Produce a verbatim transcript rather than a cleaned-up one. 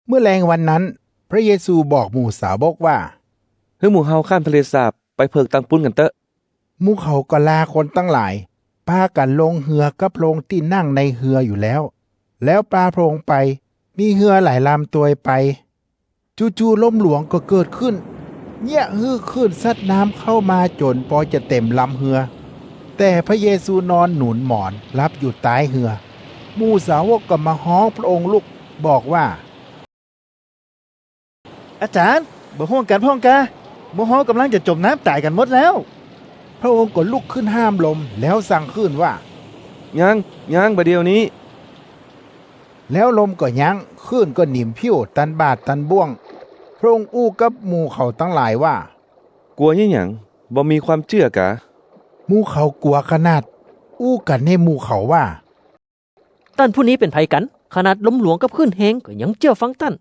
เมื่อแลงวันนั้น พระเยซูบอกหมู่สาวกว่า หื้อหมู่เฮาข้ามทะเลสาบไปเผิกตังปู๊นกั๋นเต๊อะ หมู่เขาก็ลาคนตังหลาย ปากั๋นลงเฮือกับพระองค์ตี้นั่งในเฮืออยู่แล้ว แล้วปาพระองค์ไป มีเฮือหลายลำตวยไป จู่ๆ ลมหลวงก็เกิดขึ้น เยียะหื้อคลื่นซัดน้ำเข้ามาจ๋นปอจะเต๋มลำเฮือ แต่พระเยซูนอนหนุนหมอนหลับอยู่ต๊ายเฮือ หมู่สาวกก็มาฮ้องพระองค์ลุก บอกว่า อาจ๋ารย์ บ่ห่วงกั๋นพ่องกา หมู่เฮาก่ำลังจะจ๋มน้ำต๋ายกั๋นหมดแล้ว พระองค์ก็ลุกขึ้นห้ามลม แล้วสั่งคลื่นว่า ยั้ง ยั้งบ่าเดี่ยวนี้ แล้วลมก็ยั้ง คลื่นก็หนิมผิวตันบาดตันบ่วง พระองค์อู้กับหมู่เขาตังหลายว่า กั๋วเยียะหยัง บ่มีความเจื้อกา หมู่เขากั๋วขนาด อู้กั๋นในหมู่เขาว่า ต้านผู้นี้เป๋นใผกั๋น ขนาดลมหลวงกับคลื่นแฮงก็ยังเจื้อฟังต้าน